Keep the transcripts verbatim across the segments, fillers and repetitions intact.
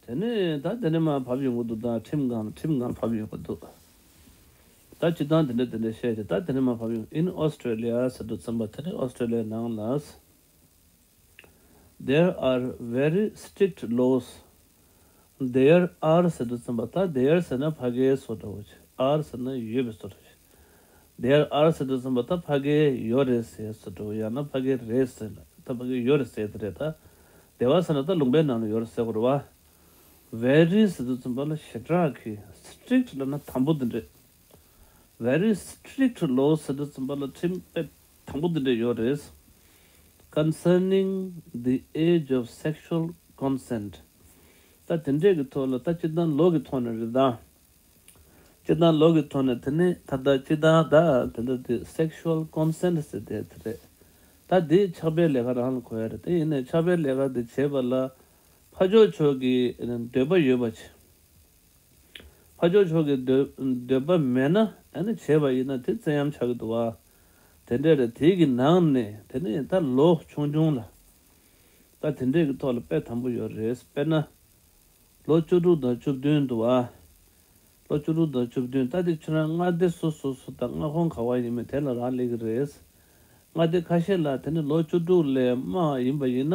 དེ་ནས་ད་དེ་ནས་མར་བབས་ཡོང་གི་འདུག་ད་ཁྲིམས་སྒང་ཁྲིམས་སྒང་བབས་ཡོང་གི་འདུག་ད་སྤྱིར་བཏང་དེ་འདྲ་དེ་འདྲ་བཤད་དེ་ད་དེ་ནས་མར་བབས་ཡོང་། In Australia ཟེར་དུས་ཙམ་པ་དེ་ནས་ཨོ་སི་ཀྲོ་ལི་ཡའི་ནང་ལ། There are very strict laws. There are ཟེར་དུས་ཙམ་པ་ད་there ཟེར་ན་ཕ་གིའི་བཟོ་འདྲ་བོ་ཅིག are ཟེར་ན་ཡོད་པའི་བཟོ་འདྲ་ཅིག There are ཟེར་དུས་ཙམ་པ་ད་ཕ་གིའི་ཡོད་རེད་ཟེར་བཟོ་འདྲ་བོ། ཡང་ན་ཕ་གིའི་རེད་ཟེར་ན་ད་ཕ་གིའི་ཡོད་རེད་ཟེར་དེ་རེད། ད་there are ཟེར་ན་ད་ལུང་པའི་ནང་ལ་ཡོད་རེད་ཟེར་དགོས་རེད་བ། Very ཟེར་དུས་ཙམ་པ་ལ་ཞེ་དྲག་གི་strict ལབ་ན་དམ་པོ་དེ་འདྲ། Very strict laws ཟེར་དུས་ཙམ་པ་ལ་ཁྲིམས་དཔེ་དམ་པོ་འདི་འདྲ་ཡོད་རེད། Concerning the age of sexual consent. ད་དེ་འདྲས་ཀྱི་ཐོག་ལ་ད་སྤྱིར་བཏང་ལོ་གི་ཐོག་ནས་རེད་ད། སྤྱིར་བཏང་ལོ་གི་ཐོག་ནས་དེ་ནི་ད་ལྟ་སྤྱིར་བཏང་ད་དེ་འདྲ་དེ་sexual consent ཟེར་དེ་དེ་རེད། ད་འདི་ཆགས་པའི་ལས་ཀ་རང་ལ་གོ་ཡ་རེད། དེ་ཡིན་ནའི་ཆགས་པའི་ལས་ཀ་འདི་བྱེད་པ་ལ་ཕ་ཕྱོགས་ཕྱོགས་ཀྱི་འདོད་པ་ཡོད་པ་བྱེད། ཕ་ཕྱོགས་ཕྱོགས་ཀྱི་འདོད་འདོད་པ་མེད་ན་ཨ་ནི་བྱས་པ་ཡིན་ན་དེ་བཙན་གཡེམ་ཆགས་ཀྱི་འདུག་བ། དེ་འདྲ་རེད། དེའི་གི་ནང་ནས་དེ་ནས་ད་ལོ་ཆུང་ཆུང་ལ་ད་དེ་འདྲས་ཀྱི་ཐོག་ལ་དཔེ་དམ་པོ་ཡོད་རེད། དཔེར་ན་ལོ་བཅུ་དྲུག་དང་བཅུ་བདུན་འདུག་བ། ལོ་བཅུ་དྲུག་དང་བཅུ་བདུན་ད་དེ་ཁྱོད་རང་མངའ་སྡེ་སོ་སོ་སོ་དང་མངའ་ཁོངས་ག་བ་ཡིན་མིན་དེ་ལ་རག་ལས་ཀྱི་རེད། མངའ་སྡེ་ཁ་ཤས་ལ་དེ་ནི་ལོ་བཅུ་དྲུག་ལས་མང་ཡིན་པ་ཡིན་ན་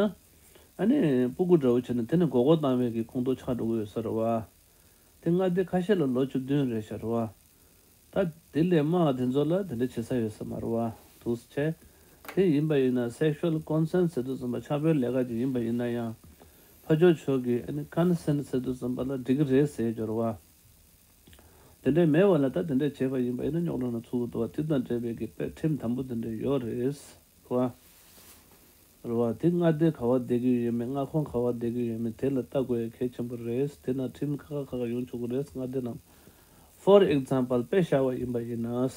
ཨ་ནི་སྤུ་གུ་འདྲ་བོ་བྱས་ནས་དེ་ནི་མགོ་སྐོར་བཏང་བའི་གི་ཁོངས་གཏོགས་ཆགས་འགྲོ་གི་ཡོད་ས་རེད་བ། དེ་མངའ་སྡེ་ཁ་ཤས་ལ་ལོ་བཅུ་བདུན་རེད་ཤག་རེད་བ། ད་དེ་ལས་མང་བ་དེ་ཚོ་ལ་དེ་འདྲ་བྱེད་ས་ཡོད་ས་མ་རེད་བ། འདུག་སེ་བྱས། དེ་ཡིན་པ་ཡིན་ན་sexual consent ཟེར་དུས་ཙམ་པ་ཆགས་པའི་ལས་ཀ་ཅིག་ཡིན་པ་ཡིན་ན་ཡང་ཕ་ཕྱོགས་ཕྱོགས་ཀྱི་ཨ་ནི་consent ཟེར་དུས་ཙམ་པ་ལ་འགྲིག་གི་རེད་ཟེར་ཡོད་རེད་བ། དེ་འདྲ་མེད་པ་ལ་ད་དེ་འདྲ་བྱས་པ་ཡིན་པ་ཡིན་ན་རྙོག་དྲ་ནང་ཚུད་ཀྱི་འདུག་བ། དེ་དང་འབྲེལ་བའི་གི་དཔེ་ཁྲིམས་དམ་པོ་དེ་འདྲ་ཡོད་རེད་བ། རེད་བ། དེ་མངའ་སྡེ་ག་བ་བསྡད་ཀྱི་ཡོད་མེད་མངའ་ཁོངས་ག་བ་བསྡད་ཀྱི་ཡོད་མེད་དེ་ལ་ལྟ་དགོས་ཡ་གལ་ཆེན་པོ་རེད། དེ་ན་ཁྲིམས་ཁག་ཁག་ཁག་ཡོང་ཆོག་གི་རེད་མངའ་སྡེ་ནང་། For example དཔེ་བཞག་པ་ཡིན་པ་ཡིན་ན།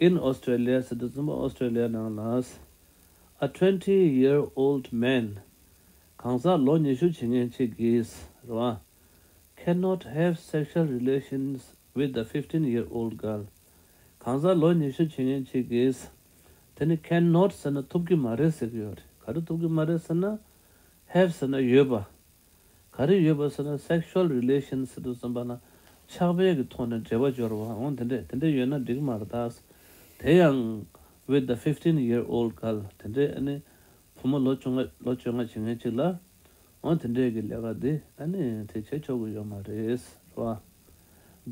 In Australia ཟེར་དུས་ཙམ་པ་ཨོ་སི་ཀྲོ་ལི་ཡ་ནང་ལ། A twenty year old man གང་ཟག་ལོ་ཉི་ཤུ་བྱེད་མཁན་གཅིག་གིས་རེད་བ། Cannot have sexual relations with a fifteen year old girl. གང་ཟག་ལོ་ཉི་ཤུ་བྱེད་མཁན་གཅིག་གིས་དེ་ནི་cannot ཟེར་ན་ཐུབ་ཀྱི་མ་རེད་ཟེར་གྱི་ཡོད་རེད། ག་རེ་ཐུབ་ཀྱི་མ་རེད་ཟེར་ན་have ཟེར་ན་ཡོད་པ། ག་རེ་ཡོད་པ་ཟེར་ན་sexual relation ཟེར་དུས་ཙམ་པ་ན་ཆགས་པའི་གི་ཐོག་ནས་འབྲེལ་བ་སྦྱོར་བ་འོང་དེ་འདྲས་དེ་འདྲས་ཡོད་ན་འགྲིག་མ་རེད་ད། དེ་ཡང་with the fifteen year old girl དེ་འདྲས་ཨ་ནི་བུ་མོ་ལོ་བཅོ་ལྔ་ལོ་བཅོ་ལྔ་བྱེད་མཁན་གཅིག་ལ་འོང་དེ་འདྲས་གི་ལས་ཀ་འདི་ཨ་ནི་དེ་བྱེད་ཆོག་གི་ཡོད་མ་རེད་ཟེར་བ།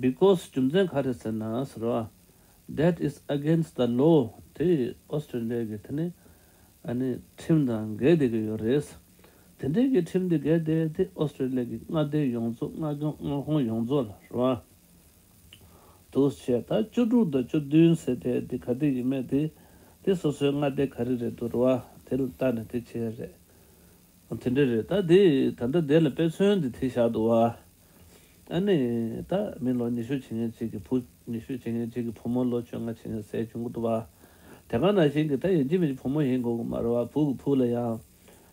Because རྒྱུ་མཚན་ག་རེ་ཟེར་ན་ཟེར་བ། That is against the law དེ་ཨོ་སི་ཀྲོ་ལི་ཡ་གི་དེ་ནི་ཨ་ནི་ཁྲིམས་དང་འགལ་བསྡད་ཀྱི་ཡོད་རེད། དེ་འདྲའི་གི་ཁྲིམས་དེ་འགལ་ཏེ་དེ་ཨོ་སི་ཀྲོ་ལི་ཡ་གི་མངའ་སྡེ་ཡོངས་རྫོགས་མངའ་ཁོངས་མངའ་ཁོངས་ཡོངས་རྫོགས་ལ་རེད་བ། འདུག་བྱས་ད་བཅུ་དྲུག་དང་བཅུ་བདུན་ཟེར་དེ་དེ་ག་དེ་ཡིན་མེད་དེ་དེ་སོ་སོའི་མངའ་སྡེ་ག་རེ་རེད་འདུག་རེད་བ། དེ་ལ་ལྟ་ནས་དེ་བྱས་རེད། དེ་འདྲ་རེད། ད་དེ་ད་ལྟ་དེ་ལ་དཔེ་མཚོན་དེ་དེ་བཞག་འདུག་བ། ཨ་ནི་ད་མི་ལོ་ཉི་ཤུ་བྱེད་མཁན་གཅིག་གི་བུ་ཉི་ཤུ་བྱེད་མཁན་གཅིག་གི་བུ་མོ་ལོ་བཅོ་ལྔ་བྱེད་མཁན་ཟེར་བྱུང་གི་འདུག་བ། དེ་ག་ནང་བཞིན་གྱི་ད་ཡིན་གཅིག་མིན་གཅིག་བུ་མོ་ཡིན་དགོས་ཀྱི་མ་རེད་བ། བུ་གི་བུ་ལ་ཡང་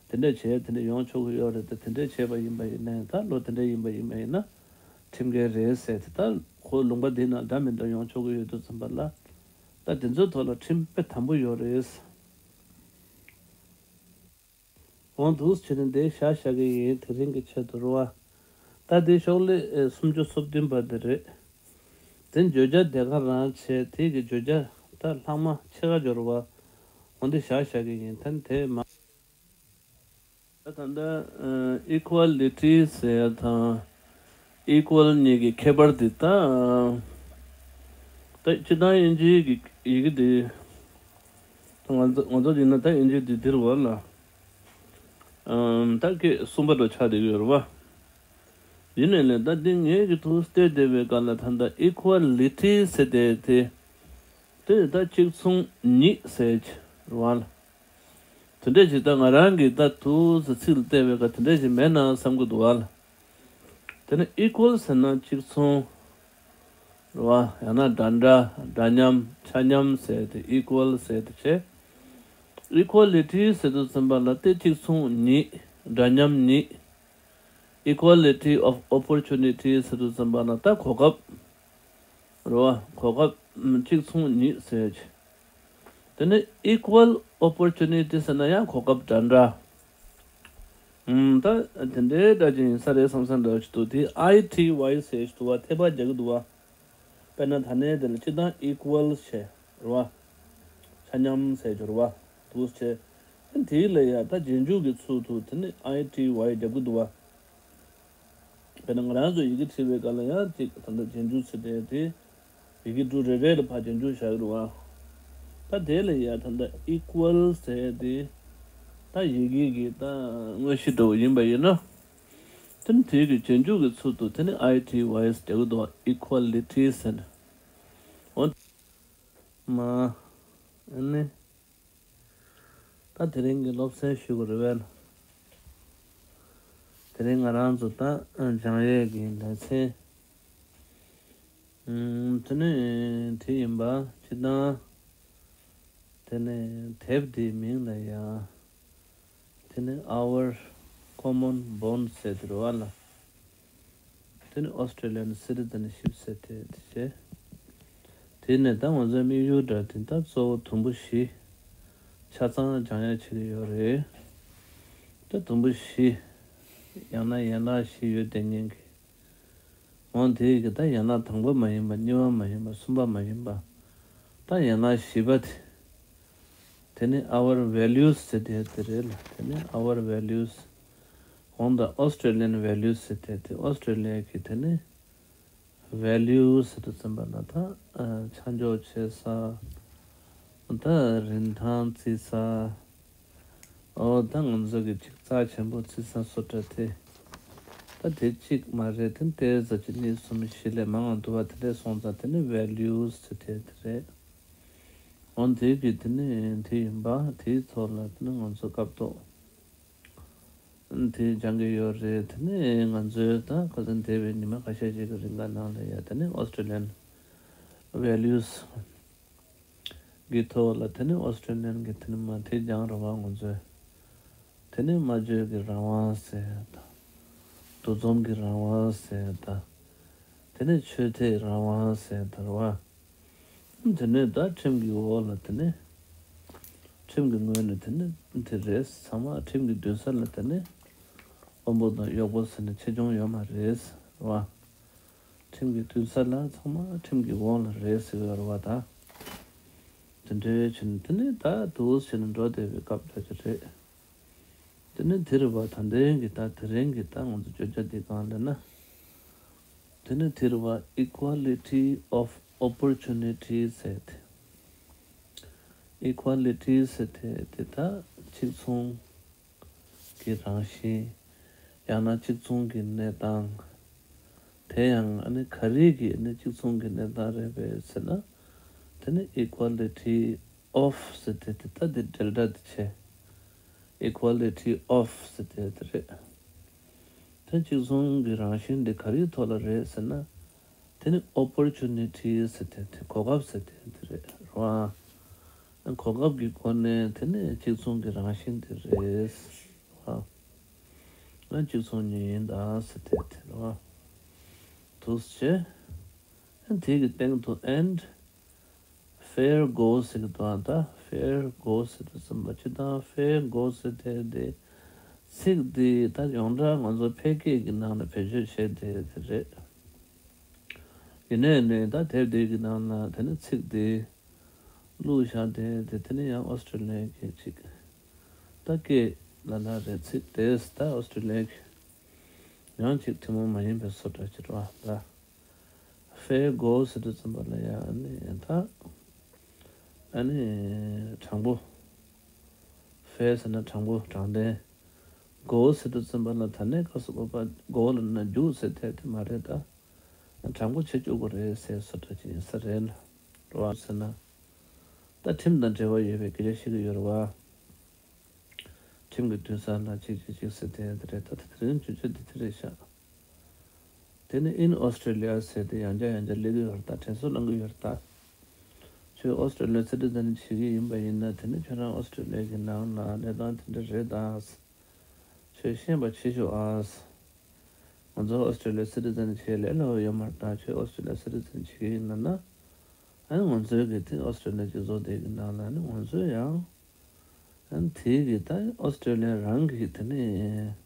དེ་འདྲ་བྱས་དེ་འདྲ་ཡོང་ཆོག་གི་ཡོད་རེད། ད་དེ་འདྲ་བྱས་པ་ཡིན་པ་ཡིན་ནའི་ད་ལོ་དེ་འདྲ་ཡིན་པ་ཡིན་པ་ཡིན་ན་ཁྲིམས་འགལ་རེད་ཟེར་དེ་ད་ཁོ་ལུང་པ་འདི་ནང་འདྲ་མི་འདྲ་ཡོང་ཆོག་གི་ཡོད་དུས་ཙམ་པ་ལ་ད་དེ་ཚོའི་ཐོག་ལ་ཁྲིམས་དཔེ་དམ་པོ་ཡོད་རེད། འོང་འདུག་བྱས་ནས་འདི་བཞག་བཞག་གི་ཡིན། དེ་རིང་གི་ཆེད་དུ་རེད་བ། ད་འདི་ཤོག་ལྷེ་ཨེ་སུམ་ཅུ་སོ་བདུན་པ་འདི་རེད། དེ་བརྗོད་བྱ་དེ་ག་རང་བྱས་དེ་གི་བརྗོད་བྱ་ད་ལྷག་མ་ཕྱེད་ཀ་སྦྱོར་བ། འོང་འདི་བཞག་བཞག་གི་ཡིན། ད་དེ་མ། ད་ད་ལྟ་ཨེ་equality ཟེར་ཡ་དང་། equal གཉིས་ཀྱི་ཁྱད་པར་འདི་ད། ད་སྤྱིར་བཏང་དབྱིན་ཇིའི་གི་ཡི་གེ་འདི། ད་ང་ཚོ་ང་ཚོ་ཡིན་ན་ད་དབྱིན་ཇི་འདི་འདིར་བ་ལ། ཨམ་ད་སྐད་གསུམ་པ་འདྲ་ཆགས་བསྡད་ཡོད་རེད་བ། ཡིན་ནའི་ལས་ད་འདི་ངས་ཀྱི་ཐུགས་བལྟས་བསྡད་པའི་སྐབས་ལ་ད་ལྟ་equality ཟེར་བསྡད་དེ། དེ་ད་གཅིག་མཚུངས་གཉིས་ཟེར་གྱི་རེད་བ་ལ། དེ་འདྲས་ཅིག་ད་ང་རང་གིས་ད་དུ་ཟེར་ཚིག་ལ་བལྟས་པའི་སྐབས་དེ་འདྲས་ཅིག་མེད་ན་བསམ་གྱི་འདུག་བ་ལ། དེ་ནས་equal ཟེར་ན་གཅིག་མཚུངས་རེད་བ། ཡང་ན་འདྲ་འདྲ་འདྲ་མཉམ་ཆ་མཉམ་ཟེར་ཏེ་equal ཟེར་ཏེ་བྱས། equality ཟེར་དུས་ཙམ་པ་ལ་དེ་གཅིག་མཚུངས་གཉིས་འདྲ་མཉམ་གཉིས། equality of opportunity ཟེར་དུས་ཙམ་པ་ལ་ད་གོ་སྐབས་རེད་བ། གོ་སྐབས་གཅིག་མཚུངས་གཉིས་ཟེར་གྱི། དེ་ནས་equal opportunity ཟེར་ན་ཡང་གོ་སྐབས་འདྲ་འདྲ། ཨུམ། ད་དེ་འདྲའི་འདྲ་ཅིག་ཡིན་ས་རེད་བསམ་ས་འདྲ་ཅིག་འདུག་དེ་ཨའི་ཊི་ཝའི་ཟེར་ཞིག་འདུག་བ། ཐད་པ་རྒྱག་གི་འདུག་བ། དཔེར་ན་ད་ནས་དེ་ལ་སྤྱིར་བཏང་ཨི་ཀུ་ཝལ་བྱས་རེད་བ། ཆ་མཉམ་ཟེར་རྒྱུ་རེད་བ། འདུག་བྱས། དེ་ལ་ཡ་ད་རྗེས་འཇུག་གི་ཚུལ་དུ་དེ་ནི་ཨའི་ཊི་ཝའི་རྒྱག་གི་འདུག་བ། དཔེར་ན་ང་རང་ཚོ་ཡི་གེ་བྲིས་པའི་སྐབས་ལ་ཡང་ཅིག་ད་ལྟ་རྗེས་འཇུག་ཚུལ་དེ་དེ་ཡི་གེ་འབྲུ་རེ་རེ་ལ་ཕར་རྗེས་འཇུག་བྱ་གི་རེད་བ། ད་དེ་ལ་ཡ་ད་ལྟ་ཨི་ཀུ་ཝལ་ཟེར་དེ་ད་ཡི་གེ་གི་ད་དངོས་གཞི་འདྲ་བོ་ཡིན་པ་ཡིན་ན། དེ་ནི་དེ་གི་རྗེས་འཇུག་གི་ཚུལ་དུ་དེ་ནི་ཨའི་ཊི་ཝའི་ཟེར་གི་འདུག་ཨི་ཀུ་ཝ་ལི་ཊི་ཟེར་ནས། འོ། མ། ཨ་ནི། ད་དེ་རིང་གི་སློབ་ཚན་ཞུ་དགོས་རེད་བས། དེ་རིང་ང་རང་ཚོ་ད་སྦྱང་ཡས་ཀྱི་ལེ་ཚན། ཨུམ། དེ་ནི་དེ་ཡིན་པ་སྤྱིར་བཏང་། དེ་ནི་དེབ་འདིའི་མིང་ལ་ཡང་། དེ་ནི་Our Common Bond ཟེར་དེ་རེད་བ་ལ། དེ་ནི་Australian Citizenship ཟེར་དེ་དེ་བྱས། དེ་ནས་ད་ང་ཚོའི་དམིགས་ཡུལ་འདྲ་དེ་ད་གཙོ་བོ་དུམ་བུ་བཞི་ཆ་ཚང་སྦྱང་ཡ་བྱེད་ཀྱི་ཡོད་རེད། ད་དུམ་བུ་བཞི། ཡང་ན་ཡན་ལག་བཞི་ཡོད་བསྡད་མཁན་གྱི། འོ་དེ་གི་ད་ཡན་ལག་དང་པོ་མ་ཡིན་པ། གཉིས་པ་མ་ཡིན་པ། གསུམ་པ་མ་ཡིན་པ། ད་ཡན་ལག་བཞི་པ་དེ། དེ་ནི་Our Values ཟེར་དེ་དེ་རེད་ལ། དེ་ནི་Our Values། གོང་དུ་Australian Values ཟེར་དེ་དེ་ཨོ་སི་ཀྲེ་ལི་ཡ་གི་དེ་ནི་Values ཟེར་དུས་ཙམ་པ་ལ་ད་ཆ་འཇོག་བྱེད་ས། ད་རིན་ཐང་བརྩི་ས། ཨོ་ད་ང་ཚོ་གི་ཅིག་རྩ་ཆེན་པོ་བརྩི་ས་སོ་འདྲ་དེ། ད་དེ་གཅིག་མ་རེད་དེ། དེ་ཙམ་གཅིག་གཉིས་གསུམ་བཞི་ལས་མང་བ་འདུག་པ། དེ་འདྲས་སོང་ཙང་དེ་ནི་Values ཟེར་དེ་དེ་རེད། འོ་དེ་གི་དེ་ནི་དེ་ཡིན་པ། དེའི་ཐོག་ལ་དེ་ནི་ང་ཚོ་སྐབས་ཐོག་དེ་སྦྱང་གི་ཡོད་རེད། དེ་ནི་ང་ཚོའི་ད་ཁ་སང་འདས་པའི་ཉི་མ་ཁ་ཤས་ཤིག་གི་རིང་ག་ནང་ལ་ཡ་དེ་ནི་Australian Values གི་ཐོག་ལ་དེ་ནི་ཨོ་སི་ཀྲེ་ལི་ཡན་གི་དེ་ནི་མ་དེ་སྦྱང་རེད་བ། ང་ཚོས་དེ་ནི་སྨྲ་བརྗོད་ཀྱི་རང་དབང་ཟེར་ད། འདུ་འཛོམས་ཀྱི་རང་དབང་ཟེར་ད། དེ་ནི་ཆོས་དད་རང་དབང་ཟེར་ད་རེད་བ། དེ་ནས་ད་ཁྲིམས་ཀྱི་འོག་ལ་དེ་ནི། ཁྲིམས་ཀྱི་ངོས་ནས་དེ་ནི་དེ་རེད། ཚང་མ་ཁྲིམས་ཀྱི་མདུན་ས་ལ་དེ་ནི་དབང་པོ་དང་གཡོག་པོ་ཟེར་ནས་ཆེ་ཆུང་ཡོད་མ་རེད་བ། ཁྲིམས་ཀྱི་མདུན་ས་ལ་ཚང་མ་ཁྲིམས་ཀྱི་འོག་ལ་རེད་ཟེར་གྱི་ཡོད་རེད་བ་ད། དེ་འདྲའི་ཕྱིན་དེ་ནི་ད་འདུག་ཟེར་ནས་འགྲོ་བསྡད་པའི་སྐབས་འདྲ་ཅིག་རེད། དེ་ནི་དེ་རེད་བ། ད་ལྟའི་གི་ད་དེ་རིང་གི་ད་ང་ཚོ་བརྗོད་བྱ་འདི་གང་ལབ་ན། དེ་ནི་དེ་རེད་བ། Equality of Opportunity ཟེར་དེ། Equality ཟེར་དེ་དེ་ད་གཅིག་མཚུངས་ཀྱི་རང་བཞིན། ཡང་ན་གཅིག་མཚུངས་ཀྱི་གནས་སྟངས། དེ་ཡང་ཨ་ནི་ག་རེ་གི་ཨ་ནི་གཅིག་མཚུངས་ཀྱི་གནས་སྟངས་རེད་པས་ཟེར་ན། དེ་ནི་Equality of ཟེར་དེ་དེ་ད་དེ་འབྲེལ་སྒྲ་དེ་བྱས། Equality of ཟེར་དེ་དེ་རེད། དེ་གཅིག་མཚུངས་ཀྱི་རང་བཞིན་དེ་ག་རེའི་ཐོག་ལ་རེད་ཟེར་ན། དེ་ནི་Opportunity ཟེར་དེ་དེ་གོ་སྐབས་ཟེར་དེ་དེ་རེད་བ། གོ་སྐབས་ཀྱི་སྒོ་ནས་དེ་ནི་གཅིག་མཚུངས་ཀྱི་རང་བཞིན་དེ་རེད་བ། གཅིག་མཚུངས་ཉིད་ཡིན་ད་ཟེར་དེ་དེ་རེད་བ། འདུག་སེ་བྱས། དེ་གི་སྟེང་དུ་and fair go ཟེར་གྱི་འདུག་ཨ། ད་fair go ཟེར་དུས་ཙམ་པ་སྤྱིར་བཏང་fair go ཟེར་དེ་དེ་ཚིག་འདི་ད་ཡོངས་གྲགས་ང་ཚོ་ཕལ་སྐད་ཀྱི་ནང་ལ་བེད་སྤྱོད་བྱེད་བསྡད་དེ་རེད། ཡིན་ནའི་ནི་ད་དེབ་འདི་གི་ནང་ལ་དེ་ནི་ཚིག་འདི་བླུགས་བཞག་དེ་དེ་དེ་ནི་ཡང་ཨོ་སི་ཀྲེ་ལི་ཡ་གི་ཅིག་ད་སྐད་ལ་ལ་རེད། ཚིག་དེས་ད་ཨོ་སི་ཀྲེ་ལི་ཡ་གི་ཡང་ཅིག་ཐུན་མོང་མ་ཡིན་པའི་བཟོ་འདྲ་ཅིག་རེད་བ་ད། Fair go ཟེར་དུས་ཙམ་པ་ལ་ཡང་ཨ་ནི་ད་ཨ་ནི་དྲང་པོ། Fair ཟེར་ན་དྲང་པོ་དྲང་བདེན། Go ཟེར་དུས་ཙམ་པ་ལ་ད་ནས་ཁ་སོ་པ་པ་go ལབ་ན་རྒྱུགས་ཟེར་དེ་དེ་མ་རེད་ད། དྲང་པོ་བྱེད་བཅུག་དགོས་རེད་ཟེར་བཟོ་འདྲ་ཅིག་ཡིན་ས་རེད་ལ། རེད་བ་ཟེར་ན། ད་ཁྲིམས་དང་འབྲེལ་བ་ཡོད་པའི་སྐད་ཆ་བཤད་ཀྱི་ཡོད་རེད་བ། ཁྲིམས་ཀྱི་མདུན་ས་ལ་གཅིག་གཅིག་གཅིག་ཟེར་དེ་དེ་རེད་ད། དེ་རིང་བརྗོད་བྱ་འདི་དེ་རེད་ཤག་དེ་ནི་in Australia ཟེར་དེ་ཡང་བསྐྱར་ཡང་བསྐྱར་སླེབས་ཀྱི་ཡོད་རེད་ད། དྲན་གསོ་གནང་གི་ཡོད་རེད་ད། ཁྱོད་ཨོ་སི་ཀྲོ་ལི་ཡ་སི་ཊི་ཛེན་བྱེད་ཀྱི་ཡིན་པ་ཡིན་ན་དེ་ནི་ཁྱོད་རང་ཨོ་སི་ཀྲོ་ལི་ཡ་གི་ནང་ལ་གནས་སྟངས་དེ་འདྲ་རེད་ད། ཁྱོད་ཤེས་པ་བྱེད་ཤོག་ཨ། ང་ཚོ་ཨོ་སི་ཀྲོ་ལི་ཡ་སི་ཊི་ཛེན་བྱེད་ལས་སླ་པོ་ཡོད་མ་རེད་ད། ཁྱོད་ཨོ་སི་ཀྲོ་ལི་ཡ་སི་ཊི་ཛེན་བྱེད་ཀྱི་ཡིན་ན་ན། ཨ་ནི་ང་ཚོའི་གི་དེ་ཨོ་སི་ཀྲོ་ལི་ཡ་སྤྱི་ཚོགས་དེ་གི་ནང་ལ་ནི་ང་ཚོས་ཡང་། ཨ་ནི་དེ་གི་ད་ཨོ་སི་ཀྲོ་ལི་ཡ་རང་གི་དེ་ནི་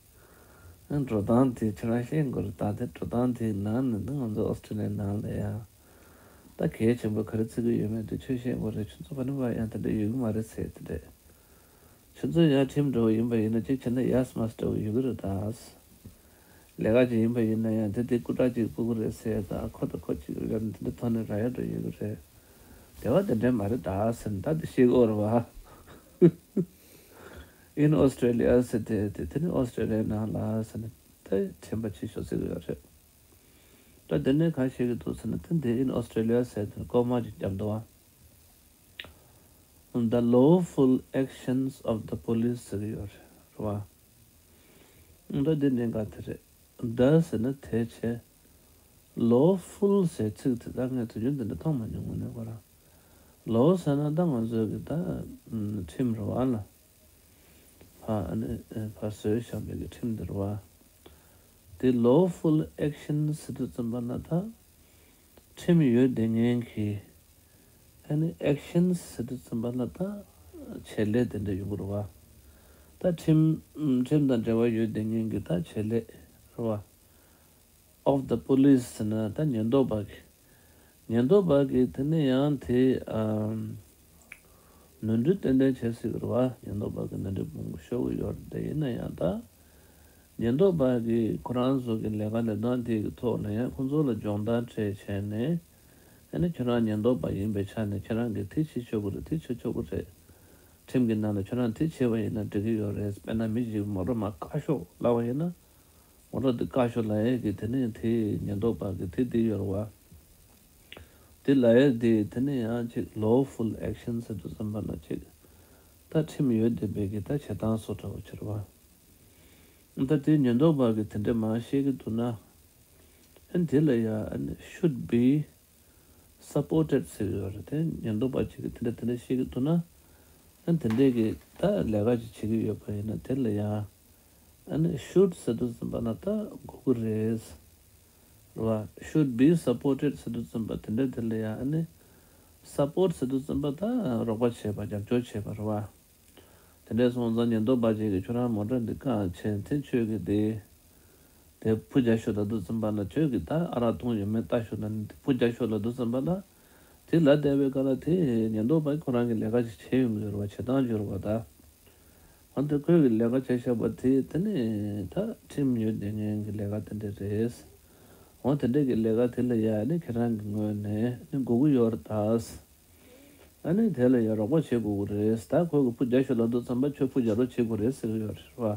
འགྲོ་སྟངས་དེ་ཁྱེད་རང་ཤེས་དགོས་རེད། ད་དེ་འགྲོ་སྟངས་དེའི་ནང་ནས་ད་ང་ཚོ་ཨོ་སི་ཀྲི་ལི་ཡའི་ནང་ལ་ཡང་ད་གལ་ཆེན་པོ་ག་རེ་བརྩི་གི་ཡོད་མེད་དེ་ཁྱོད་ཤེས་དགོས་རེད། ཁྱོད་ཚོ་ཕ་ནི་བ་ཡང་དེ་འདྲ་ཡོད་གི་མ་རེད་ཟེར་དེ་འདྲས། ཁྱོད་ཚོ་ཡང་ཁྲིམས་འདྲ་བོ་ཡིན་པ་ཡིན་ན་གཅིག་བྱས་ན་ཡས་མས་འདྲ་བོ་ཡོད་གི་རེད་ད། ལས་ཀ་ཅིག་ཡིན་པ་ཡིན་ན་ཡང་དེ་དེ་སྐུ་དྲག་ཅིག་སྤུ་གུ་རེད་ཟེར་ད་ཁོ་དང་ཁོ་ཅིག་ཡོད་ན་དེ་འདྲ་ཐོག་ནས་ར་ཡ་འདྲ་ཡོད་གི་རེད། དེ་བ་དེ་འདྲས་མ་རེད་ད་ཟེར་ན་ད་དེ་ཤེས་དགོས་རེད་བ། In Australia ཟེར་དེ་དེ་དེ་ནི་ཨོ་སི་ཀྲི་ལི་ཡའི་ནང་ལ་ཟེར་ནས་དེ་ཁྲིམས་པ་ཆེ་ཤོས་ཟེར་གི་ཡོད་རེད། ད་དེ་ནས་གང་བཤད་གི་འདུག་ཟེར་ན་དེ་འདི་In Australia ཟེར་དེ་ལྐོག་མ་ཅིག་བརྒྱབ་འདུག་བ། The lawful actions of the police ཟེར་གི་ཡོད་རེད་བ། ད་འདི་གནད་འགག་དེ་རེད། The ཟེར་ན་དེ་བྱས། Lawful ཟེར་ཚིག་དེ་ད་ངས་དུས་རྒྱུན་དེ་འདྲ་མཐོང་མ་མྱོང་། དངོས་གནས་ཁོ་རང་། Law ཟེར་ན་ད་ང་ཚོའི་གི་ད་ཁྲིམས་རེད་བ་ལ། ཕ་ཨ་ནི་ཕ་བཟོས་བཞག་པའི་གི་ཁྲིམས་དེ་རེད་བ། དེ་lawful actions ཟེར་དུས་ཙམ་པ་ན་ད་ཁྲིམས་ཡོད་བསྡད་མཁན་གྱི་ཨ་ནི་actions ཟེར་དུས་ཙམ་པ་ན་ད་བྱེད་ལས་དེ་འདྲ་ཡོང་གི་རེད་བ། ད་ཁྲིམས་ཁྲིམས་དང་འབྲེལ་བ་ཡོད་བསྡད་མཁན་གྱི་ད་བྱེད་ལས་རེད་བ། Of the police ཟེར་ན་ད་ཉེན་རྟོག་པ་གི། ཉེན་རྟོག་པ་གི་དེ་ནི་ཡང་དེ་ཨམ། ནོར་འཁྲུལ་ཏན་ཏན་བྱེད་སྲིད་པ་རེད་བ། ཉེན་རྟོག་པ་གི་ནོར་འཁྲུལ་མང་པོ་ཤོར་གི་ཡོད་རེད། དེ་ཡིན་ན་ཡང་ད་ཉེན་རྟོག་པ་གི་ཁོ་རང་ཚོ་གི་ལས་ཀ་ལས་སྟངས་དེ་གི་ཐོག་ལ་ཡང་ཁོང་ཚོ་ལ་སྦྱོང་བརྡར་སྤྲད་བྱས་ནས་ཨ་ནི་ཁྱོད་རང་ཉེན་རྟོག་པ་ཡིན་པའི་ཆ་ནས་ཁྱེད་རང་གི་དེ་བྱེད་ཆོག་གི་རེད། དེ་བྱེད་ཆོག་གི་རེད། ཁྲིམས་ཀྱི་ནང་ལ་ཁྱོད་རང་དེ་བྱས་པ་ཡིན་ན་འགྲིག་གི་ཡོད་རེད། དཔེར་ན་མི་ཞིག་མོ་ཊ་མར་བཀག་ཤོག་ལབ་པ་ཡིན་ན། མོ་ཊ་དེ་བཀག་ཤོག་ལབ་ཡས་ཀྱི་དེ་ནས་དེ་ཉེན་རྟོག་པ་གི་དེ་དེ་ཡོད་རེད་བ། དེ་ལབ་ཡས་དེ་དེ་ནས་ཡང་ཅིག་lawful action ཟེར་དུས་ཙམ་པ་ན་ཅིག་ད་ཁྲིམས་ཡོད་བསྡད་པའི་གི་ད་བྱེད་སྟངས་བཟོ་འདྲ་བོ་ཅིག་རེད་བ། ད་དེ་ཉེན་རྟོག་པ་གི་དེ་འདྲ་མར་བཤད་ཀྱི་འདུག་ན། ཨ་ནི་དེ་ལ་ཡ་ཨ་ནི་should be supported ཟེར་གྱི་ཡོད་རེད། དེ་ཉེན་རྟོག་པ་ཅིག་གིས་དེ་འདྲ་དེ་འདྲ་བཤད་ཀྱི་འདུག་ན། ཨ་ནི་དེ་འདྲས་ཀྱི་ད་ལས་ཀ་ཅིག་བྱེད་ཀྱི་ཡོད་པ་ཡིན་ན་དེ་ལ་ཡང་ཨ་ནི་should ཟེར་དུས་ཙམ་པ་ན་ད་དགོས་ཀྱི་རེད། རེད་བ། Should be supported ཟེར་དུས་ཙམ་པ་དེ་འདྲ་དེ་ལ་ཡང་ཨ་ནི་support ཟེར་དུས་ཙམ་པ་ད་རོགས་པ་བྱེད་པ་རྒྱབ་སྐྱོར་བྱེད་པ་རེད་བ། དེ་འདྲས་སོང་ཙང་ཉེན་རྟོག་པ་ཅིག་གིས་ཁྱོད་རང་མོ་ཊ་འདི་བཀག་བྱས་དེ་ཁྱོད་ཀྱིས་དེ། དེ་ཕུ་རྒྱག་ཤོག་ལབ་དུས་ཙམ་པ་ན་ཁྱོད་ཀྱིས་ད་ཨ་རག་འཐུང་ཡོད་མེད་ལྟ་ཤོག་ལབ་ནས་དེ་ཕུ་རྒྱག་ཤོག་ལབ་དུས་ཙམ་པ་ན། དེ་ལབ་བསྡད་པའི་སྐབས་ལ་དེ་ཉེན་རྟོག་པ་ཁོ་རང་གི་ལས་ཀ་ཅིག་བྱེད་ཡོང་གི་ཡོད་རེད་བ། བྱེད་སྟངས་ཅིག་ཡོད་རེད་བ་ད། འོ་དེ་ཁོས་ཀྱི་ལས་ཀ་བྱས་བཞག་པ་དེ་དེ་ནི་ད་ཁྲིམས་ཡོད་བསྡད་མཁན་གྱི་ལས་ཀ་དེ་འདྲ་རེད། འོ་དེ་འདྲ་གི་ལས་ཀ་དེ་ལ་ཡ་ནི་ཁྱེད་རང་གི་ངོས་ནས་ནི་དགོས་ཀྱི་ཡོད་རེད་ད། ཨ་ནི་དེ་ལ་ཡ་རོགས་པ་བྱེད་དགོས་ཀྱི་རེད། ད་ཁོས་ཀྱི་ཕུ་རྒྱག་ཤོག་ལབ་དུས་ཙམ་པ་ཁྱོད་ཕུ་རྒྱག་རོགས་བྱེད་དགོས་རེད་ཟེར་གྱི་ཡོད་རེད་བ།